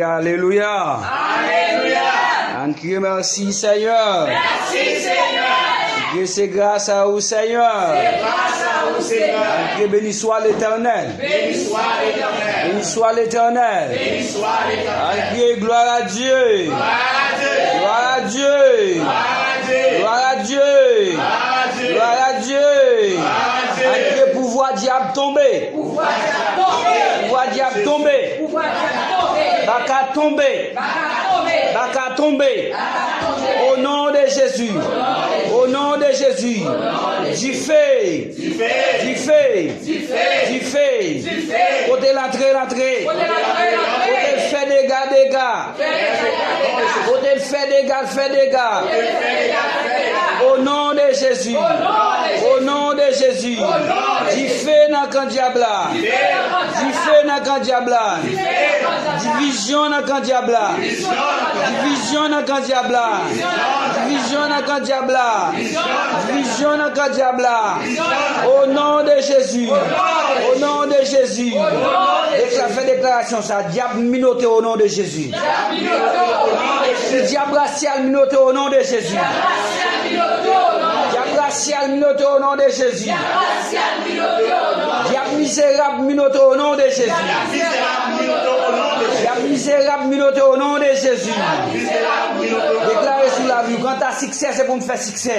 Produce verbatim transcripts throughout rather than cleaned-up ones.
Alelouya. Alelouya. Ann kriye mèsi, Senyè. Mèsi, Senyè. Kriye se gras a ou, Senyè. Se gras a ou, Senyè. Ann kriye beni swa Letènèl. Beni swa Letènèl. Beni swa Letènèl. Beni swa Letènèl. Ann kriye glwa a Dye. Glwa a Dye. Glwa a Dye. Glwa a Dye. Glwa a Dye. Glwa a Dye. Glwa a Dye. Ann kriye pouvwa dyab tonbe. Pouvwa dyab tonbe. Pouvwa dyab tonbe. Pouvwa dyab tonbe. Baka tonbe. Baka tonbe. Baka tonbe. Baka tonbe. Au nom de Jésus. Au nom de Jésus. Au nom de Jésus. Dife. Dife. Dife. Dife. Dife. Dife. Kote l antre, l antre. Kote l antre, l antre. Kote l fè dega, dega. Kote l fè dega, l fè dega. Au nom de Jésus. Au nom de Jésus. Dife nan kan dyab la. Dife nan kan dyab la. Divizyon nan kan dyab la. Divizyon nan kan dyab la. Divizyon nan kan dyab la. Divizyon nan kan dyab la. Au nom de Jésus. Au nom de Jésus. Dekla-, fè deklarasyon sa. Dyab minote au nom de Jésus. Dyab rasyal minote au nom de Jésus. Dyab rasyal minote au nom de Jésus. Dyab mizerab minote au nom de Jésus. Dyab mizerab minote au nom de Jésus. Deklare sou lavi w. Kanta siksè, se pou m fè siksè.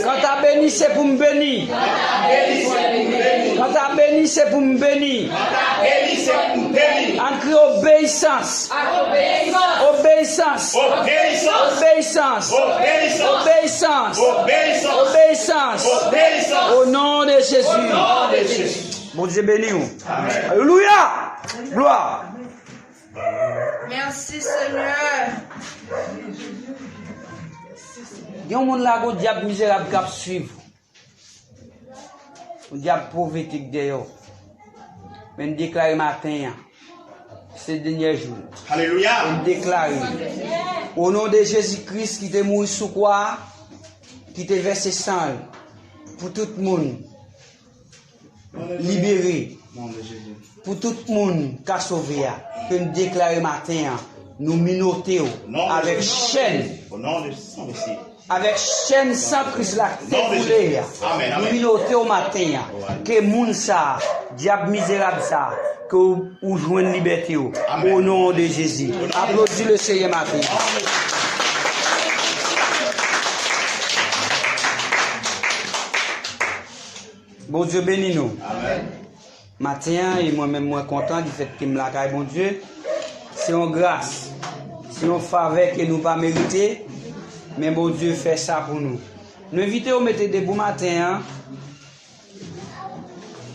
Kanta beni, se pou m beni. Kanta beni, se pou m beni. Ann kriye obeyisans. Obeyisans. Obeyisans. Obeyisans. Obeyisans. Au nom de Jésus. Bondye beni w. Alelouya. Glwa. Mèsi, Senyè. Gen yon moun la, gon dyab mizerab k ap swiv ou. Yon dyab pwofetik dèyè w. Men n deklare maten an, se dènye jou. Alelouya. Men n deklare, o non de Jezi Kris ki te mouri sou kwa a, ki te vèse san l pou tout moun libere, pou tout moun ka sove a, ke n deklare maten an, nou minote w avèk chèn, avèk chèn san Kris la k te boule a. Nou minote w maten an, ke moun sa a, dyab mizerab sa a, ke w, ou jwenn libète w, o non de Jezi. Aplodi le Seyè maten an. Bondye beni nou. Maten an, e mwen menm, mwen kontan difèt ke m lakay Bondye. Se yon gras, se yon favè ke nou pa merite, men Bondye fè sa pou nou. Nou envite w mete debou maten an,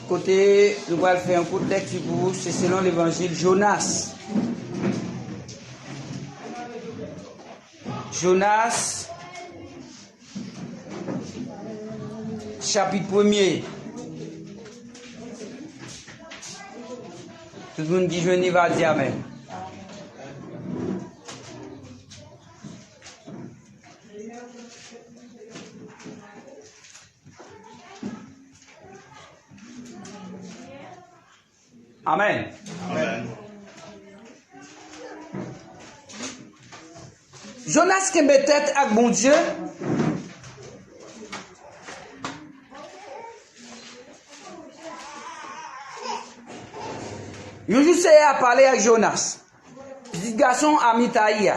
kote nou pral fè yon kout lèkti pou ou, se selon levanjil Jonas. Jonas, chapit premye. Tout moun ki jwenn li va di amèn. Amèn. Amèn. Jonas kenbe tèt ak Bondye. Yon jou, Seyè a pale ak Jonas, pitit gason Amitayi a.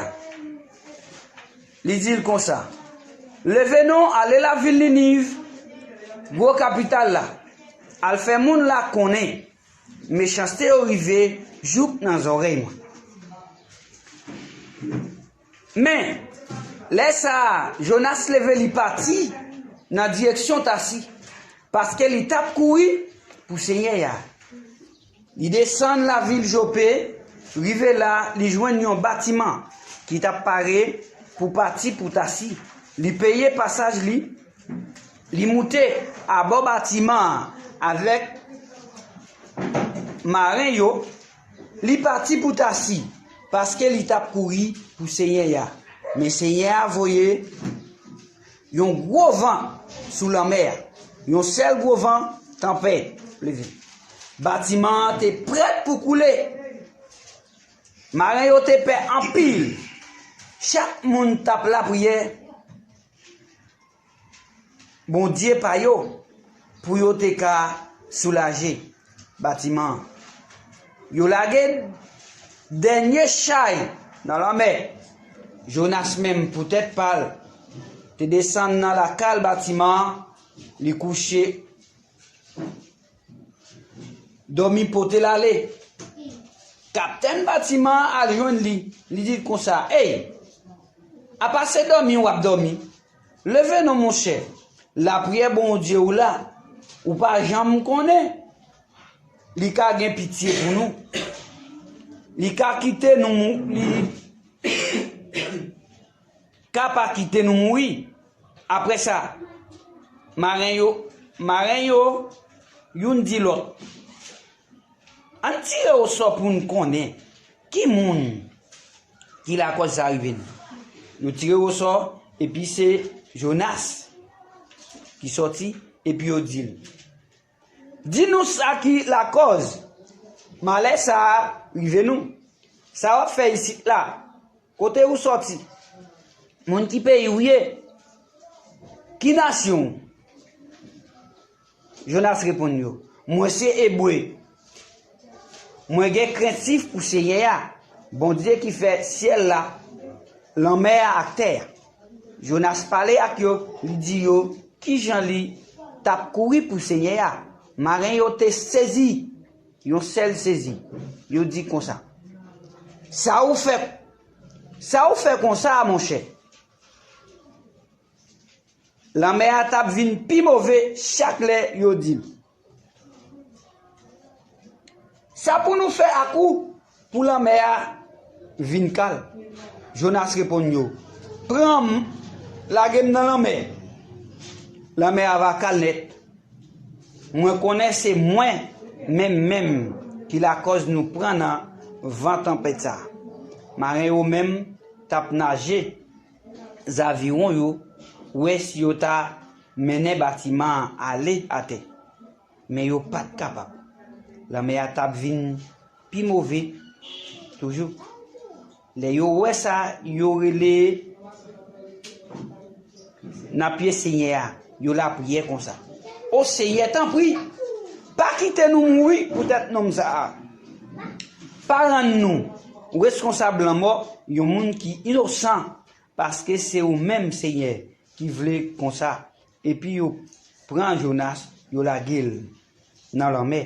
Li di l konsa, leve non, ale lavil Niniv, gwo kapital la, al fè moun la konnen mechanste yo rive jouk nan zòrèy mwen. Men, lè sa a, Jonas leve, li pati nan direksyon Tasi, paske li t ap kouri pou Senyè a. Li desann lavil Jope, rive la, li jwenn yon batiman ki t ap pare pou pati pou Tasi. Li peye pasaj li, li moute abò batiman an avèk maren yo, li pati pou Tasi, paske li t ap kouri pou Senyè a. Men Senyè a voye yon gwo van sou lanmè a, yon sèl gwo van, tanpèt, leve. Batiman an te prèt pou koule. Maren yo te pè anpil. Chak moun t ap lapriyè Bondye pa yo pou yo te ka soulaje batiman an. Yo lage dènye chay nan lanmè. Jonas menm, pou tèt pa l, te desann nan lakal batiman an, li kouche dòmi pote l ale. Kaptèn batiman an al jwenn li, li di l konsa, "Ey, apa se dòmi w ap dòmi? Leve non, monchè, lapriyè Bondye w la, ou pa janm konnen. Li ka gen pitye pou nou. Li ka kite nou mou-, li ka pa kite nou mouri." Apre sa, maren yo, maren yo, youn di lòt, "Ann tire osò pou n konnen ki moun ki lakòz sa rive n." Yo tire osò, epi se Jonas ki sòti, epi yo di l, "Di nou sa ki lakòz malè sa a rive nou. Sa w ap fè isit la? Kote ou sòti? Moun ki peyi w ye? Ki nasyon w?" Jonas reponn yo, "Mwen se Ebre. Mwen gen krentif pou Senyè a, Bondye ki fè syèl la, lanmè a ak tè a." Jonas pale ak yo, li di yo kijan li t ap kouri pou Senyè a. Maren yo te sezi, yon sèl sezi. Yo di konsa, "Sa ou fè, sa ou fè konsa a, monchè? Lanmè a t ap vin pi move chak lè yo di l, 'Sa pou nou fè ak ou pou lanmè a vin kal?'" Jonas reponn yo, "Pran m, lage m nan lanmè. Lanmè a va kal nèt. Mwen konnen se mwen menm menm ki lakòz nou pran nan van tanpèt sa a." Maren yo menm t ap naje zaviwon yo, wè si yo ta mennen batiman an ale atè. Men yo pa t kapab. Lanmè a t ap vin pi move toujou. Lè yo wè sa, yo rele nan pye Senyè a, yo lapriyè konsa, "O Senyè, tanpri, pa kite nou mouri poutèt nonm sa a. Pa rann nou reskonsab lanmò yon moun ki inosan, paske se ou menm, Senyè, ki vle konsa." Epi yo pran Jonas, yo lage l nan lanmè.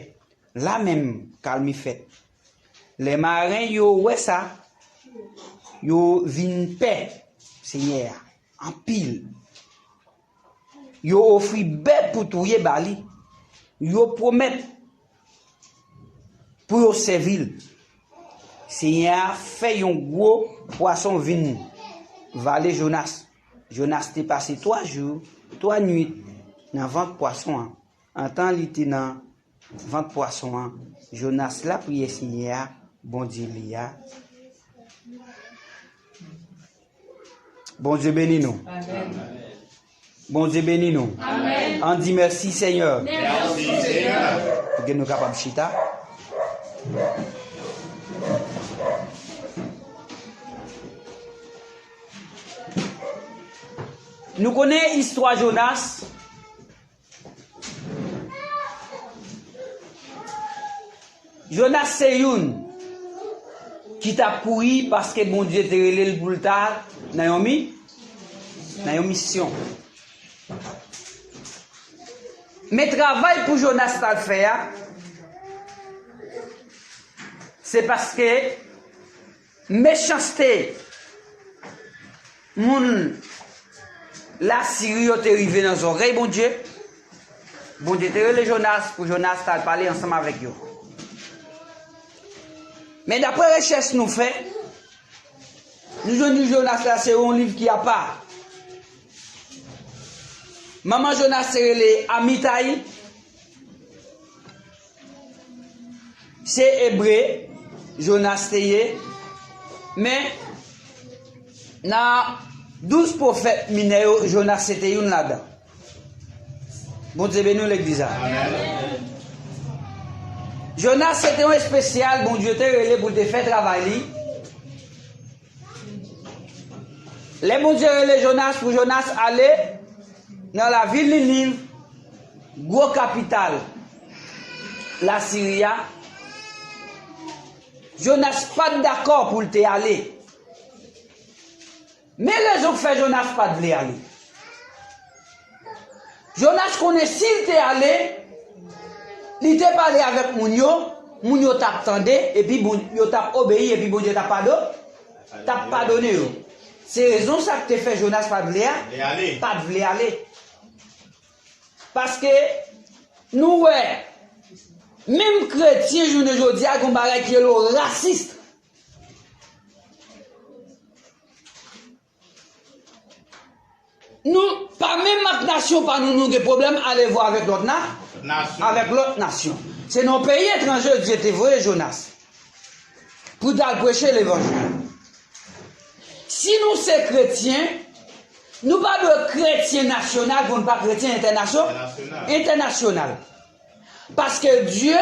La menm, kalmi fèt. Lè maren yo wè sa, yo vin pè Senyè a anpil. Yo ofri bèt pou touye ba li. Yo pwomèt pou yo sèvi l. Senyè a fè yon gwo pwason vin vale Jonas. Jonas te pase twa jou, twa nuit nan vant pwason an. Antan li te nan vant pwason an, Jonas lapriyè Senyè a, Bondye li a. Bondye beni nou. Amèn. Bondye beni nou. Amèn. Ann di, "Mèsi, Senyè." Mèsi, Senyè. Pou ke nou kapab chita. Nou konnen istwa Jonas. Jonas se youn ki t ap kouri paske Bondye te rele l pou l ta nan yon mi-, nan yon misyon. Men travay pou Jonas t al fè a, se paske mechanste moun Lasiri yo te rive nan zòrèy Bondye. Bondye te rele Jonas pou Jonas t al pale ansanm avèk yo. Men daprè rechèch nou fè, nou jwenn li Jonas la se yon liv ki apa. Manman Jonas te rele Amitay. Se ebre Jonas te ye, men nan douz pwofèt minè yo, Jonas se te youn ladan. Bondye beni w, legliz la. Jonas se te yon espesyal, Bondye te rele pou l te fè travay li. Lè Bondye rele Jonas pou Jonas ale nan lavil Niniv, gwo kapital Lasiri a, Jonas pa t dakò pou l te ale. Men rezon k fè Jonas pa t vle ale. Jonas konnen si l te ale, li te pale avèk moun yo, moun yo t ap tande, epi bon, yo t ap obeyi, epi Bondye t ap pado-, t ap padone yo. Se rezon sa k te fè Jonas pa t vle a, pa t vle ale. Paske nou wè, menm kretyen jounen jodi a, gen bagay ki rele rasis. Nou, pa menm ak nasyon pa nou, nou gen pwoblèm, alevwa avèk lòt na-, avèk lòt nasyon. Se nan yon peyi etranje Dye te voye Jonas pou l al preche levanjil. Si nou se kretyen, nou pa dwe kretyen nasyonal pou n pa kretyen entènasyo-, entènasyonal. Paske Dye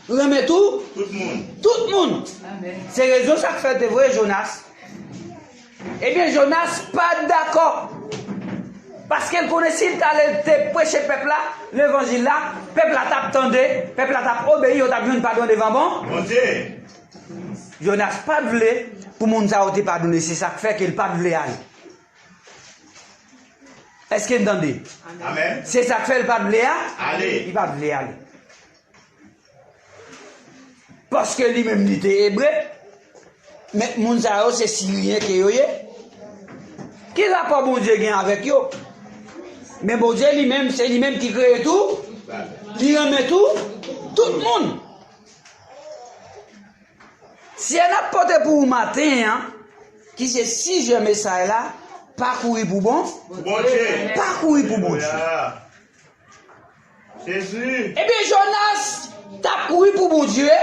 renmen tou, tout moun. Tout moun. Se rezon sa k fè l te voye Jonas. Ebyen, Jonas pa t dakò. Paske l konnen si l t ale, l te preche pèp la, levanjil la, pèp la t ap tande, pèp la t ap obeyi, yo t ap jwenn padon devan bon. Bondye. Jonas pa t vle pou moun sa yo te padone, se sa k fè ke l pa t vle ale. Èske n tande? Amèn. Se sa k fè l pa t vle a-, ale. Li pa t vle ale. Paske li menm li te ebre, men moun sa yo se Siriyen ke yo ye. Ki rapò Bondye gen avèk yo? Men Bondye li menm, se li menm ki kreye tou, li renmen tou, tout moun. Siyè n ap pote pou ou maten an, ki se sijè mesaj la, pa kouri pou bon-, Pou Bondye. Pa kouri pou Bondye. Alelouya. Jezi. Ebyen, Jonas t ap kouri pou Bondye,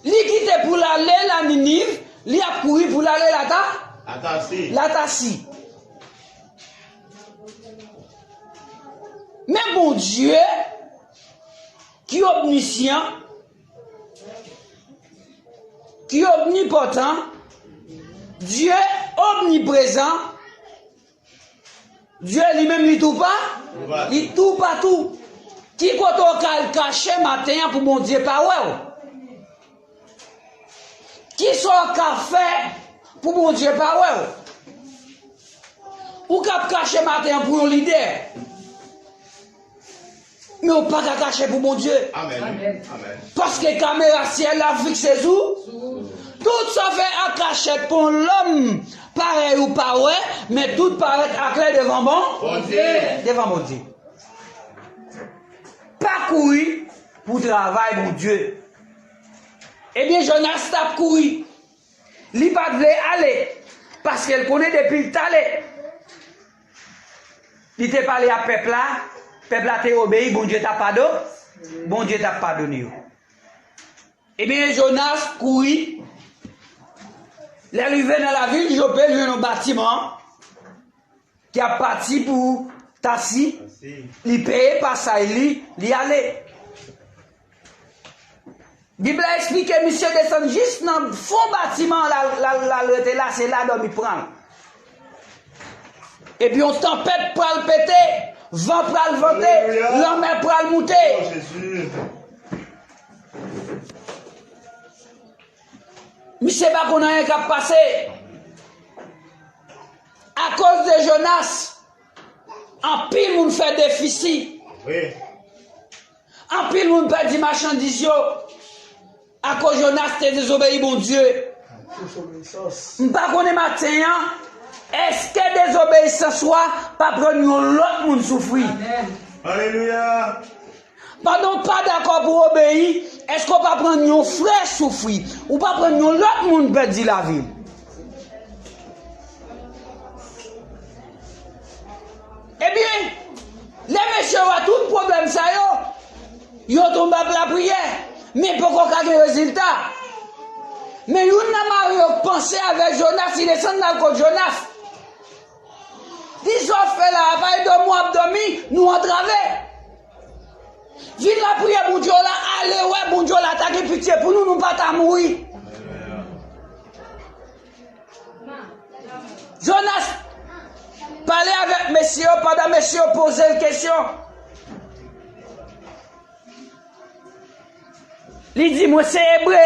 li kite pou l ale la Niniv, li ap kouri pou l ale la Ta-, La Tasi. La Tasi. Men Bondye, ki omnisyan, ki omnipòtan, Dye omniprezan, Dye li menm li tou pa, li toupatou. Ki kote w ka al kache maten an pou Bondye pa wè w? Kisa w ka fè pou Bondye pa wè w? Ou k ap kache maten an pou yon lidè. Men ou pa ka kache pou Bondye. Amèn. Amèn. Paske kamera syèl la fikse sou. Tout sa w fè an kachèt pou yon lòm parèy ou pa wè, men tout parèt aklè devan bon-, Bondye. Devan Bondye. Pa kouri pou travay Bondye. Ebyen, Jonas t ap kouri. Li pa t vle ale, paske l konnen depi l t ale, li te pale ak pèp la, pèp la te obeyi, Bondye t ap pado-, Bondye t ap padone yo. Ebyen, Jonas kouri. Lè l rive nan lavil Jope, l jwenn yon batiman ki ap pati pou Tasi, li peye pasaj li, li ale. Bib la eksplike misye desann jis nan fon batiman an, l al, l al, l al rete la, se la dòmi pran l. Epi yon tanpèt pral pete, van pral vante, lanmè pral moute. Misye pa konn anyen k ap pase. Akoz de Jonas, anpil moun fè defisi. Anpil moun pèdi machandiz yo. Akoz Jonas te dezobeyi Bondye. M pa konnen maten an, èske dezobeyisans ou a pa pran yon lòt moun soufri? Alelouya. Pandan w pa dakò pou w obeyi, èske w pa pran yon frè soufri? Ou pa pran yon lòt moun pèdi lavi l? Ebyen, lè mesye wè tout pwoblèm sa yo, yo tonbe ap lapriyè, men poko ka gen rezilta. Men youn nan mari yo k panse avèk Jonas, li desann al kot Jonas. Li di sa w fè la a, pa e dòmi w ap dòmi, nou antrave. Vin lapriyè Bondye w la, ale wè Bondye w la, ta gen pitye pou nou, nou pa ta mouri. Jonas pale avèk mesye yo pandan mesye yo poze l kesyon. Li di, "Mwen se Ebre.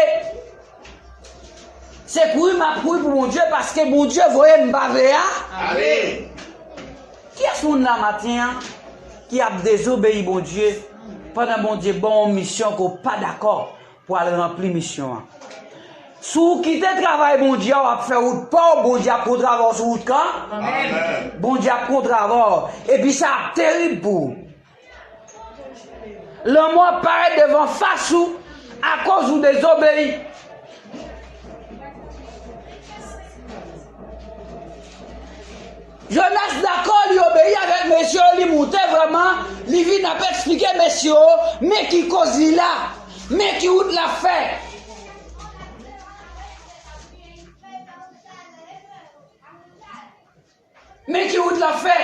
Se kouri m ap kouri pou Bondye, paske Bondye voye m, m pa vle a." Amen. Kiyès moun la maten an ki ap dezobeyi Bondye pandan Bondye ba w yon misyon ke w pa dakò pou al ranpli misyon an? Si w kite travay Bondye a, w ap fè wout pa w, Bondye ap kontrave w sou wout kan. Amen. Bondye ap kontrave w. Epi sa ap terib pou ou. Lanmò ap parèt devan fas ou akoz ou dezobeyi. Jonas dakò, li obeyi avèk mesye yo, li moute vrèman, li vin ap eksplike mesye yo, men ki koz li la, men ki wout l ap fè. Men ki wout l ap fè.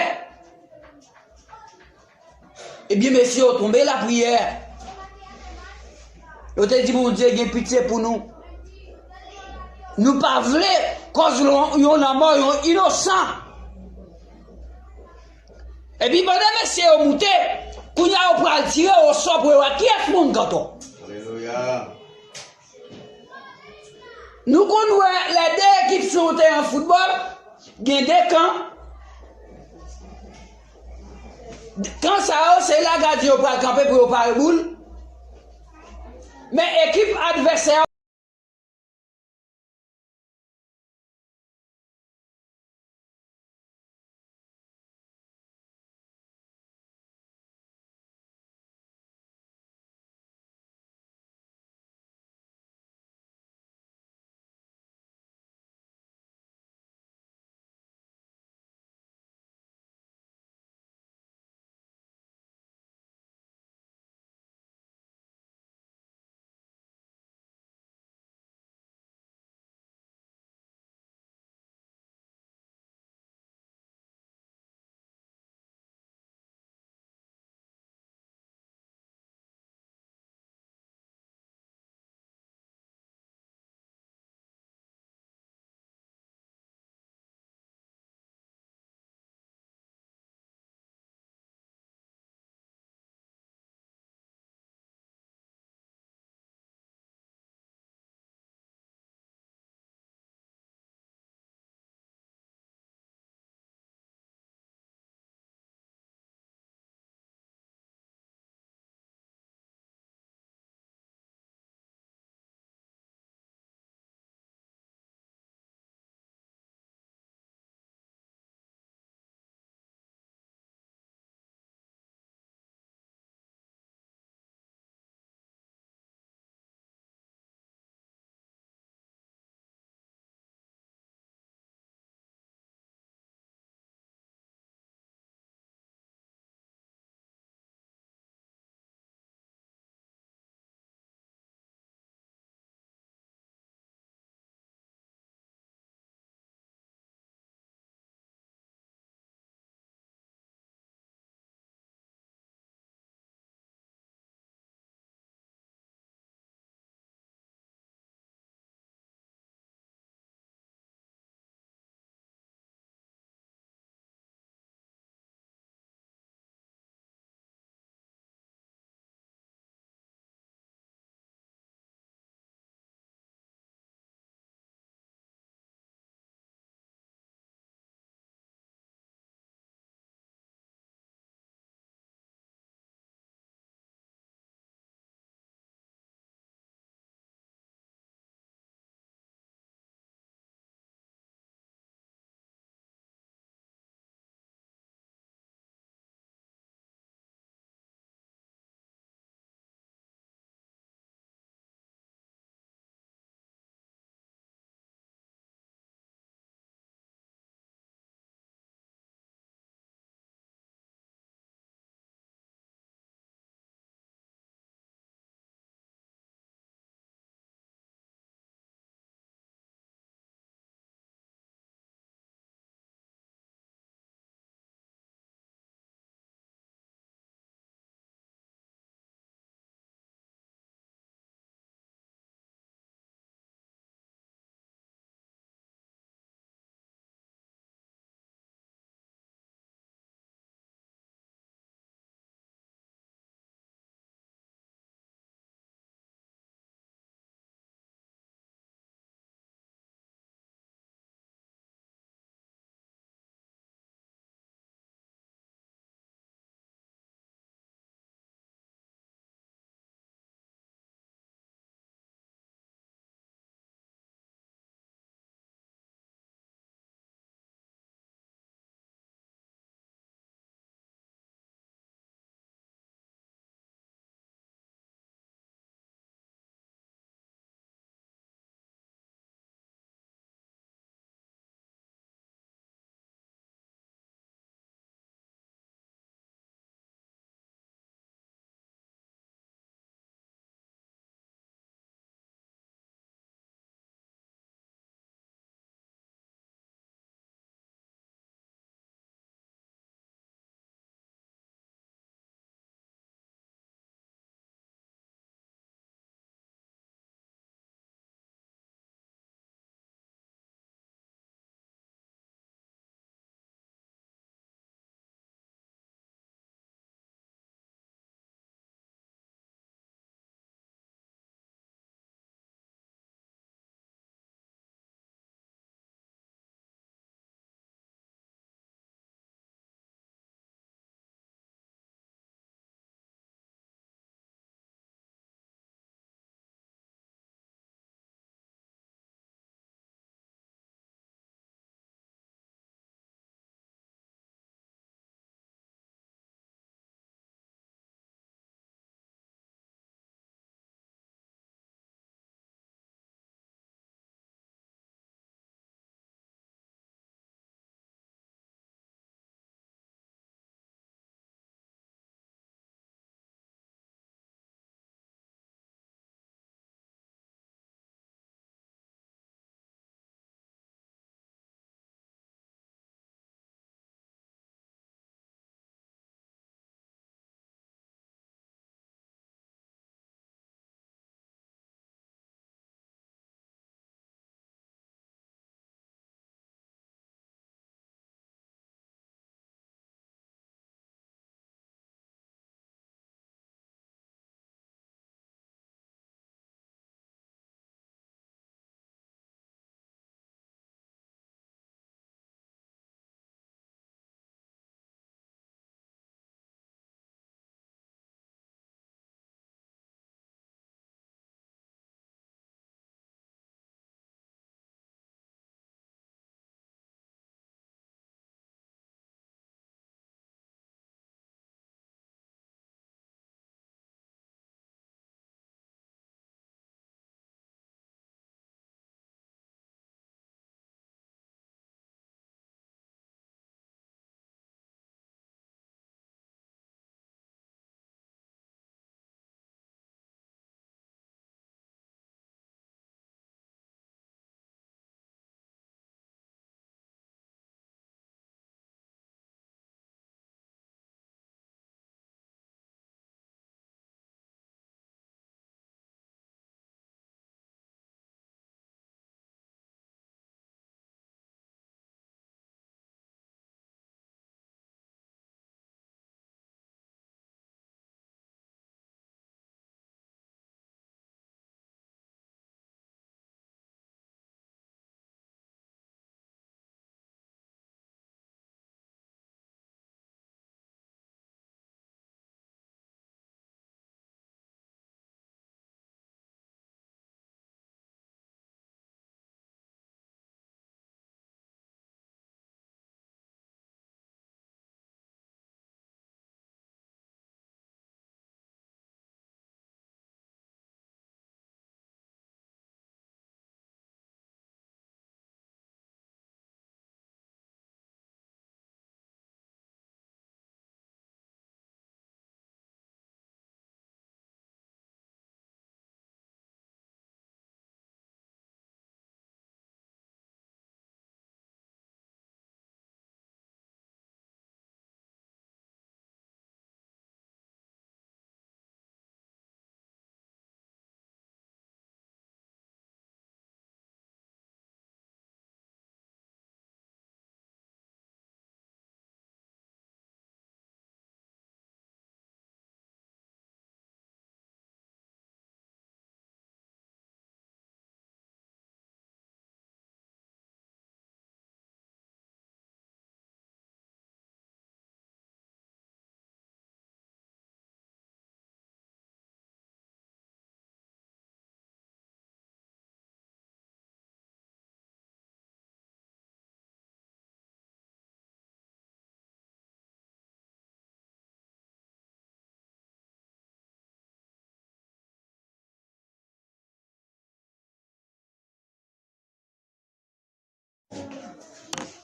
Ebyen, mesye yo tonbe lapriyè. Yo te di, "Bondye, gen pitye pou nou. Nou pa vle koz yon, yon lanmò, yon inosan." Epi pandan mesye yo moute, kounye a yo pral tire osò pou yo wè kiyès moun kanto. Alelouya. Nou konn wè lè de ekip sou yon teren foutbòl, gen de kan. Kan sa yo, se la gadyen yo pral kanpe pou yo pare boul. Men ekip advèsè a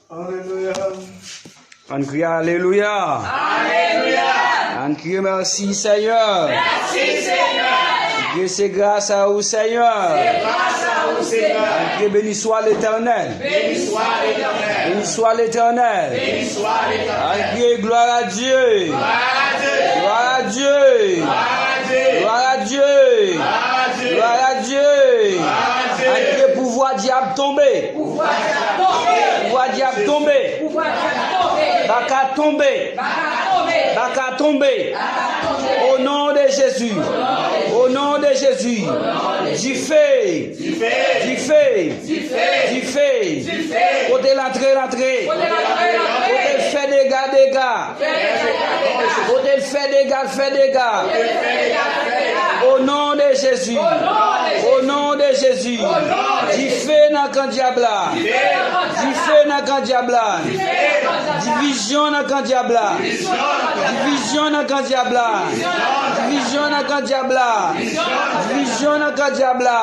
Alelouya. Ann kriye alelouya. Alelouya. Ann kriye mèsi Senyè. Mèsi Senyè. Ke se gras a ou Senyè. Se gras a ou Senyè. Ann kriye beni swa Letènèl. Beni swa Letènèl. Beni swa Letènèl. Beni swa Letènèl. Ann kriye glwa a Dye. Glwa a Dye. Glwa a Dye. Glwa a Dye. Glwa a Dye. Glwa a Dye. Glwa a Dye. Ann kriye pouvwa dyab tonbe. Pouvwa dyab tonbe. Pouvwa dyab tonbe. Pouvwa dyab tonbe. Baka tonbe. Baka tonbe. Baka tonbe. Baka tonbe. O non de Jezi. O non de Jezi. O non de Jezi. Dife. Dife. Dife. Dife. Dife. Dife. Kote l antre, l antre. Kote l antre, l antre. Kote l fè dega, dega. Kote l fè dega, l fè dega. O non de Jezi. O non de Jezi. Dife nan kan dyab la. Dife nan kan dyab la. Divizyon nan kan dyab la. Divizyon nan kan dyab la. Divizyon nan kan dyab la. Divizyon nan kan dyab la.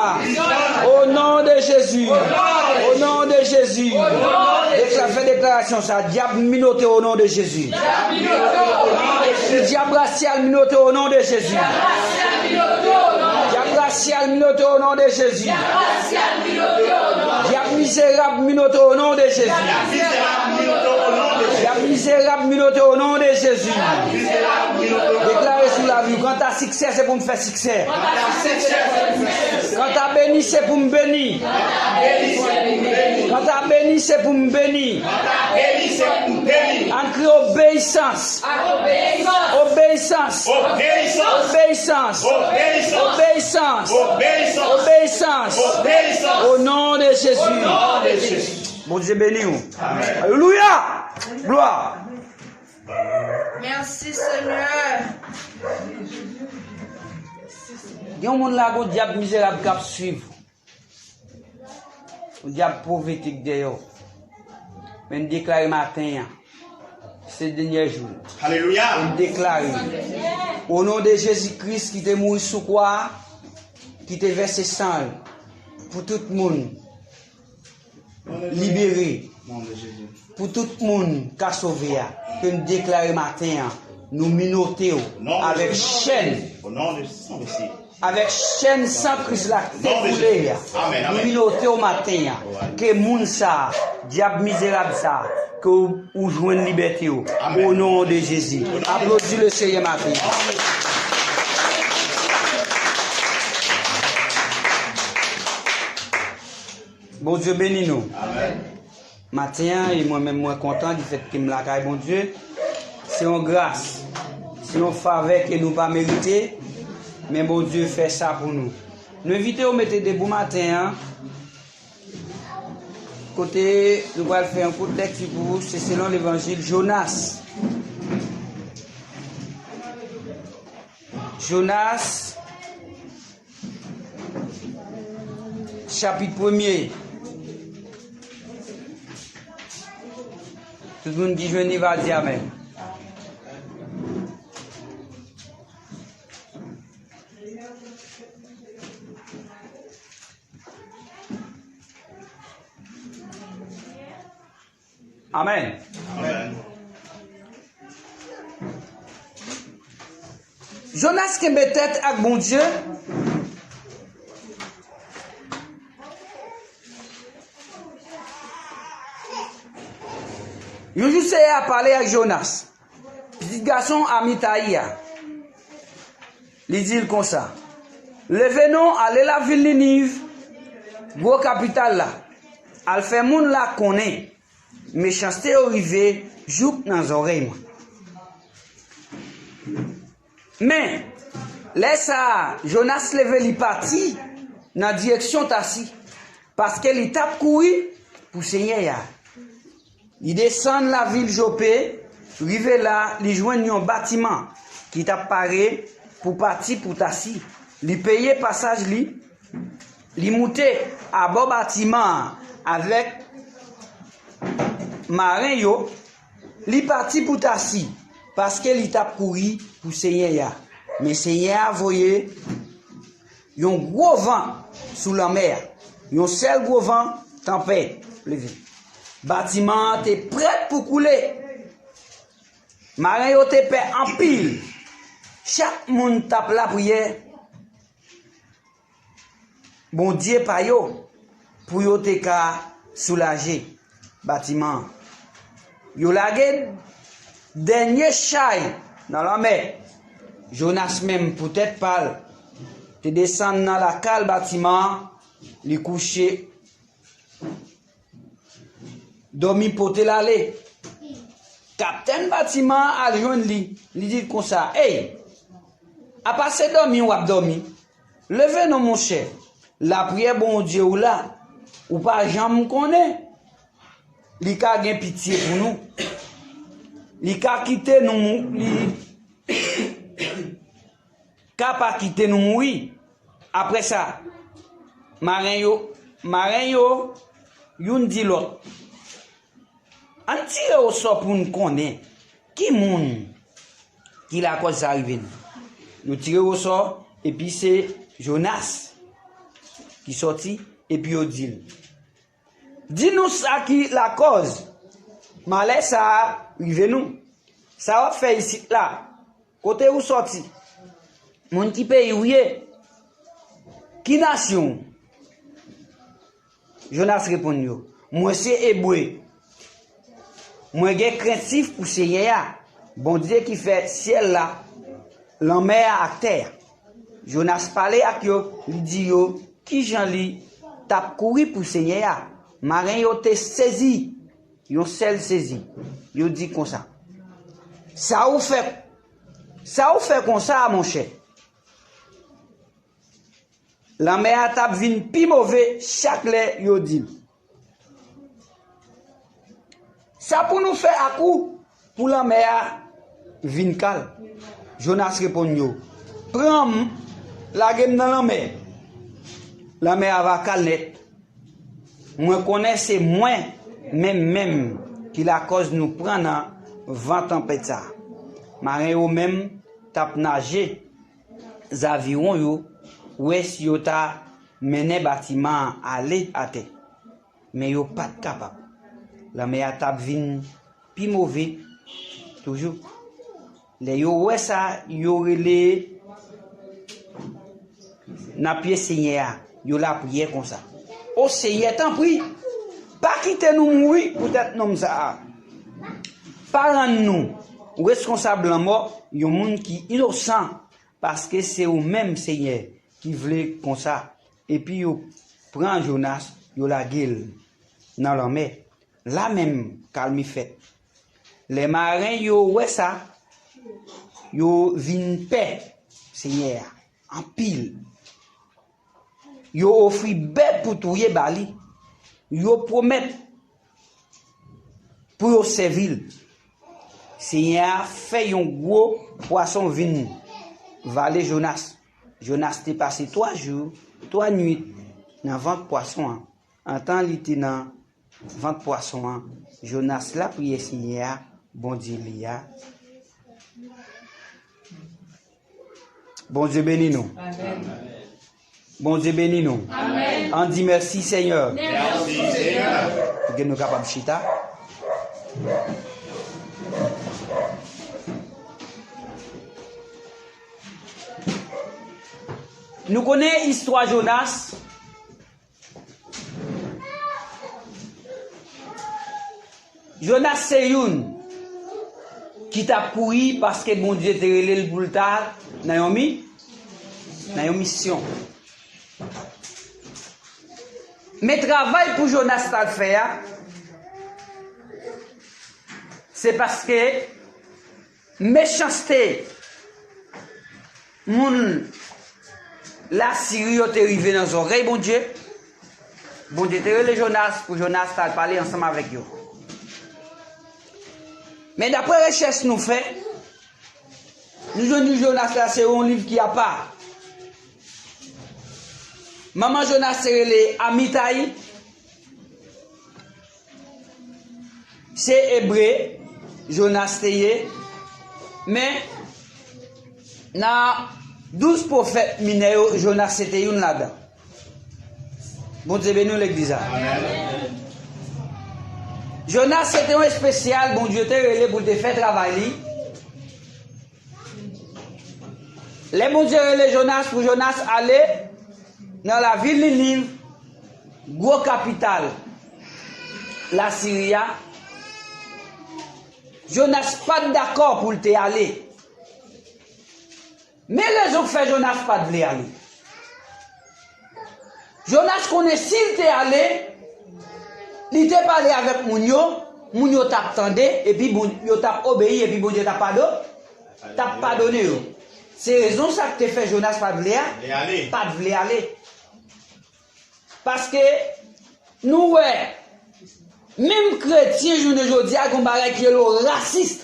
O non de Jezi. O non de Jezi. Dekla-, fè deklarasyon sa. Dyab minote o non de Jezi. Dyab rasyal minote o non de Jezi. Dyab rasyal minote o non de Jezi. Dyab mizerab minote o non de Jezi. Dyab mizerab minote o non de Jezi. Deklare sou lavi w. Kanta siksè, se pou m fè siksè. Kanta beni, se pou m beni. Kanta beni, se pou m beni. Ann kriye obeyisans. Obeyisans. Obeyisans. O non de Jezi. Bondye beni w. Alelouya. Glwa. Mèsi Senyè. Gen yon moun la, gon dyab mizerab k ap swiv. Yon dyab pwofetik dèyè w. Men n deklare maten an, se dènyè jou. Alelouya. N deklare, o non de Jezi Kris ki te mouri sou kwa a, ki te vèse san l pou tout moun libere, pou tout moun ka sove a, ke n deklare maten an, nou minote w avèk chèn, avèk chèn san Kris la ki te boule a. Nou minote w maten an, ke moun sa a, dyab mizerab sa a, ke w, ou jwenn libète w. O non de Jezi. Aplodi le Senyè maten an. Bondye beni nou. Maten an, e mwen menm mwen kontan difèt ke m lakay Bondye. Se yon gras, se yon favè ke nou pa merite, men Bondye fè sa pou nou. Nou envite w mete debou maten an, kote nou pral fè yon kout lekti pou ou, se selon levanjil Jonas. Jonas, chapit premye. Tout moun ki jwenn li va di amèn. Amèn. Jonas kenbe tèt ak Bondye. Yon jou, Seyè a pale ak Jonas, pitit gason Amitayi a. Li di l konsa, leve non, ale lavil Niniv, gwo kapital la, al fè moun la konnen mechanste yo rive jouk nan zòrèy mwen. Men, lè sa a, Jonas leve, li pati nan direksyon Tasi, paske li t ap kouri pou Senyè a. Li desann lavil Jope, rive la, li jwenn yon batiman ki t ap pare pou pati pou Tasi. Li peye pasaj li, li moute abò batiman an avèk maren yo, li pati pou Tasi, paske li t ap kouri pou Senyè a. Men Senyè a voye yon gwo van sou lanmè a, yon sèl gwo van, tanpèt, leve. Batiman an te prèt pou koule. Maren yo te pè anpil. Chak moun t ap lapriyè Bondye pa yo pou yo te ka soulaje batiman an. Yo lage dènye chay nan lanmè. Jonas menm, pou tèt pa l, te desann nan lakal batiman an, li kouche dòmi pote l ale. Kaptèn batiman an al jwenn li. Li di l konsa, "Ey, apa se dòmi w ap dòmi? Leve non, monchè. Lapriyè Bondye w la, ou pa janm konnen. Li ka gen pitye pou nou. Li ka kite nou mou-, li ka pa kite nou mouri." Apre sa, maren yo, maren yo, youn di lòt, "Ann tire osò pou n konnen ki moun ki lakòz sa rive nou." Yo tire osò, epi se Jonas ki sòti, epi yo di l, "Di nou sa ki lakòz malè sa a rive nou. Sa w ap fè isit la? Kote ou sòti? Moun ki peyi ou ye? Ki nasyon w?" Jonas reponn yo, "Mwen se Ebre. Mwen gen krentif pou Senyè a, Bondye ki fè syèl la, lanmè a ak tè a." Jonas pale ak yo, li di yo kijan li t ap kouri pou Senyè a. Maren yo te sezi, yon sèl sezi. Yo di konsa, "Sa ou fè, sa ou fè konsa a, monchè?" Lanmè a t ap vin pi move chak lè yo di l, "Sa pou nou fè ak ou pou lanmè a vin kal?" Jonas reponn yo, "Pran m, lage m nan lanmè. Lanmè a va kal nèt. Mwen konnen se mwen menm menm ki lakòz nou pran nan van tanpèt sa a." Maren yo menm t ap naje zaviwon yo, wè si yo ta mennen batiman an ale atè. Men yo pa t kapab. Lanmè a t ap vin pi move toujou. Lè yo wè sa, yo rele nan pye Senyè a, yo lapriyè konsa, "O Senyè, tanpri, pa kite nou mouri poutèt nonm sa a. Pa rann nou reskonsab lanmò yon moun ki inosan, paske se ou menm, Senyè, ki vle konsa." Epi yo pran Jonas, yo lage l nan lanmè. La menm, kalmi fèt. Lè maren yo wè sa, yo vin pè Senyè a anpil. Yo ofri bèt pou touye ba li. Yo pwomèt pou yo sèvi l. Senyè a fè yon gwo pwason vin vale Jonas. Jonas te pase twa jou, twa nuit nan vant pwason an. Antan li te nan vant pwason an, Jonas lapriyè Senyè a, Bondye li a. Bondye beni nou. Amèn. Bondye beni nou. Amèn. Ann di mèsi, Senyè. Mèsi, Senyè. Pou ke nou kapab chita. Nou konnen istwa Jonas. Jonas se youn ki t ap kouri paske Bondye te rele l pou l ta nan yon mi-, nan yon misyon. Men travay pou Jonas t al fè a, se paske mechanste moun Lasiri yo te rive nan zòrèy Bondye. Bondye te rele Jonas pou Jonas t al pale ansanm avèk yo. Men daprè rechèch nou fè, nou jwenn liv Jonas la se yon liv ki apa. Manman Jonas te rele Amitay. Se Ebre Jonas te ye, men nan douz pwofèt minè yo, Jonas se te youn ladan. Bondye beni w, legliz la. Amèn. Jonas se te yon espesyal Bondye te rele pou l te fè travay li. Lè Bondye rele Jonas pou Jonas ale nan lavil Niniv, gwo kapital Lasiri a, Jonas pa t dakò pou l te ale. Men rezon k fè Jonas pa t vle ale. Jonas konnen si l te ale, li te pale avèk moun yo, moun yo t ap tande, epi bon, yo t ap obeyi, epi Bondye t ap padon, t ap padone yo. Se rezon sa k te fè Jonas pa t vle a, Vle ale. pa t vle ale. Paske nou wè, menm kretyen jounen jodi a, gen yon bagay ki rele rasis.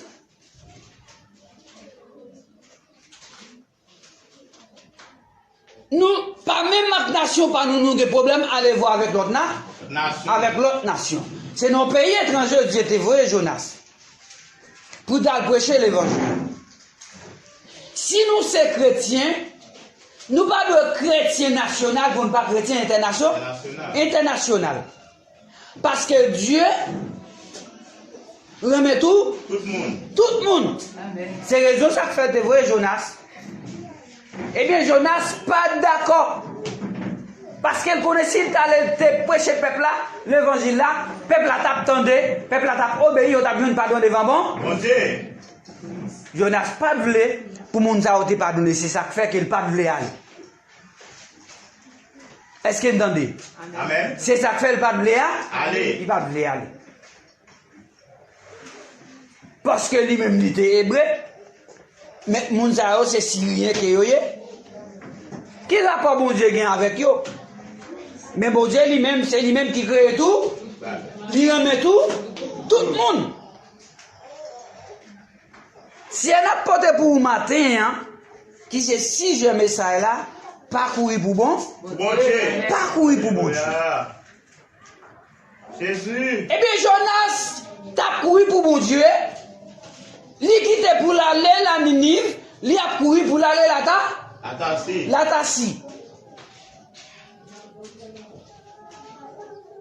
Nou, pa menm ak nasyon pa nou, nou gen pwoblèm ale vwa avèk lòt na, Nasyon. avèk lòt nasyon. Se nan peyi etranje Dye te voye Jonas pou l t al preche levanjil. Si nou se kretyen, nou pa dwe kretyen nasyonal pou n pa kretyen entènasyon, Entènasyonal. entènasyonal. Paske Dye renmen tou, Tout moun. tout moun. Amèn. Se rezon sa k fè l te voye Jonas. Ebyen, Jonas pa t dakò. Paske l konnen si l t ale, l te preche pèp la, levanjil la, pèp la t ap tande, pèp la t ap obeyi, yo t ap jwenn padon devan bon. Bondye. Jonas pa t vle pou moun sa yo te padone, se sa k fè ke l pa t vle ale. Èske n tande? Amèn. Se sa k fè l pa t vle a? Ale. Li pa t vle ale. Paske li menm li te ebre, men moun sa yo se siriyen ke yo ye. Ki rapò Bondye gen avèk yo? Men Bondye li menm, se li menm ki kreye tou, li renmen tou, tout moun. Siyè n ap pote pou ou maten an, ki se sijè mesaj la, pa kouri pou bon, Bondye. pa kouri pou Bondye. Alelouya. Jezi. Ebyen, Jonas t ap kouri pou Bondye. Li kite pou l ale la Niniv, li ap kouri pou l ale la Ta, Atasi. la Tasi.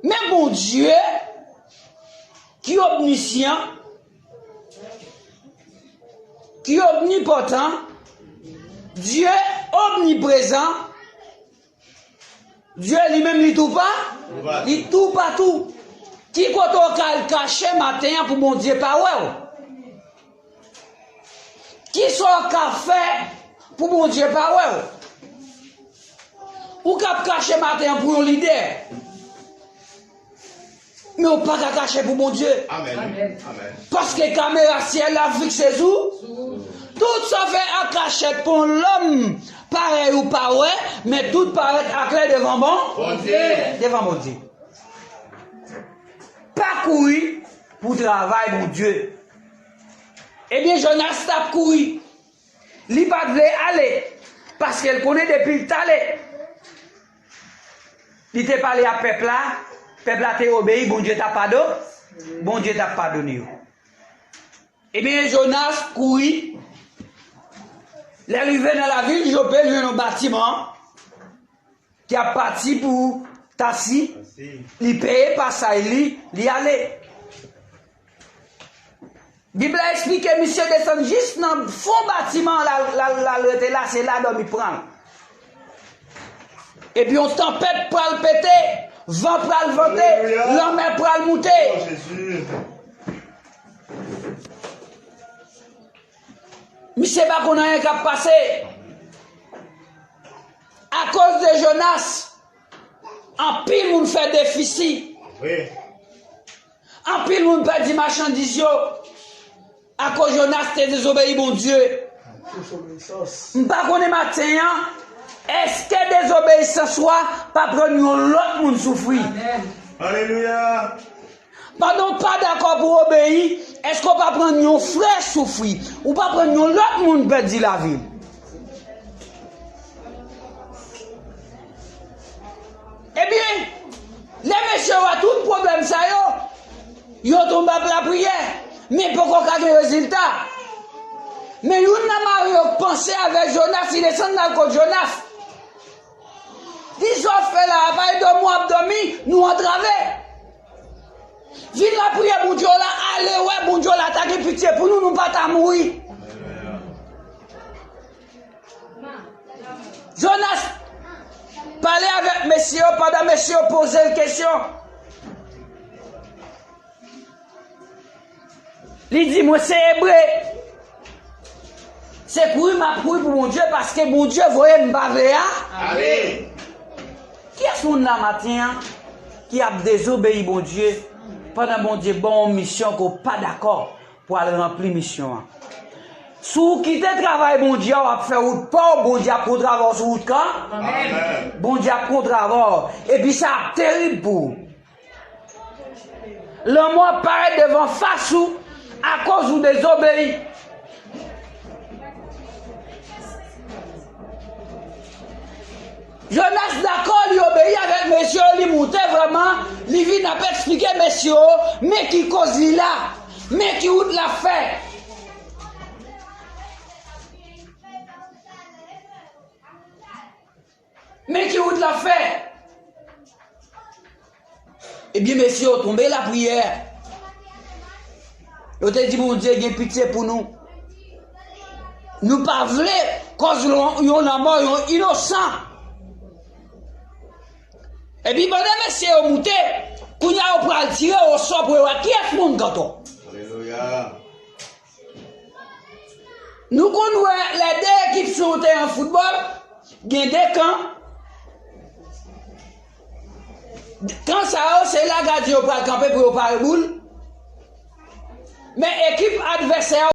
Men Bondye, ki omnisyan, ki omnipòtan, Dye omniprezan, Dye li menm li tou pa, li toupatou. Ki kote w ka al kache maten an pou Bondye pa wè w? Kisa w ka fè pou Bondye pa wè w? Ou k ap kache maten an pou yon lidè. Men ou pa ka kache pou Bondye. Amèn. Amèn. Amèn. Paske kamera syèl la fikse sou. Tout sa fè an kachèt pou yon lòm parèy ou pa wè, men tout parèt aklè devan bon. Bondye. Devan Bondye. Pa kouri pou travay Bondye. Ebyen, Jonas t ap kouri. Li pa t vle ale, paske l konnen depi l t ale, li te pale a pèp la, pèp la te obeyi, Bondye t ap padon, Bondye t ap padone yo. Ebyen, Jonas kouri. Lè l rive nan lavil Jope, l jwenn yon batiman ki ap pati pou Tasi. Li peye pasay li, li ale. Bib la eksplike misye desann jis nan fon batiman an, l al, l al, l al rete la, se la dòmi pran l. Epi yon tanpèt pral pete, van pral vante, Alelouya. lanmè pral moute. Oh, Jezi. Misye pa konn anyen k ap pase. Akoz de Jonas, anpil moun fè defisi. Wi. Anpil moun pèdi machandiz yo. Akoz Jonas te dezobeyi Bondye. M pa konnen maten an, èske dezobeyisans ou a pa pran yon lòt moun soufri? Amèn. Alelouya. Pandan w pa dakò pou w obeyi, èske w pa pran yon frè soufri? Ou pa pran yon lòt moun pèdi lavi l? Ebyen, lè mesye yo wè tout pwoblèm sa yo, yo tonbe ap lapriyè, men poko ka gen rezilta. Men youn nan mari yo k panse avèk Jonas, li desann al kot Jonas. Li di, sa w fè la a, pa e dòmi w ap dòmi, nou antrave. Vin lapriyè Bondye w la, ale wè Bondye w la ta gen pitye pou nou, nou pa ta mouri. Jonas pale avèk mesye yo pandan mesye yo poze l kesyon. Li di, "Mwen se Ebre. Se kouri m ap kouri pou Bondye, paske Bondye voye m pa vle a." Amen. Kiyès moun la maten an ki ap dezobeyi Bondye pandan Bondye ba w yon misyon ke w pa dakò pou al ranpli misyon an? Si w kite travay Bondye a, w ap fè wout pa w, Bondye ap kontre avè w sou wout kan? Amen. Bondye ap kontre avè w. Epi sa ap terib pou ou. Lanmò ap parèt devan fas ou akoz ou dezobeyi. Jonas dakò, li obeyi avèk mesye yo, li moute vrèman, li vin ap eksplike mesye yo, men ki koz li la, men ki wout l ap fè. Men ki wout l ap fè? Ebyen, mesye yo tonbe lapriyè. Yo te di Bondye gen pitye pou nou. Nou pa vle koz yon, yon lanmò, yon inosan. Epi pandan mesye yo moute, kounye a yo pral tire osò pou yo wè kiyès moun k antò. Alelouya. Nou konn wè lè de ekip sou yon teren foutbòl, gen de kan. Kan sa yo, se la gadyen yo pral kanpe pou yo pare boul. Men ekip advèsè a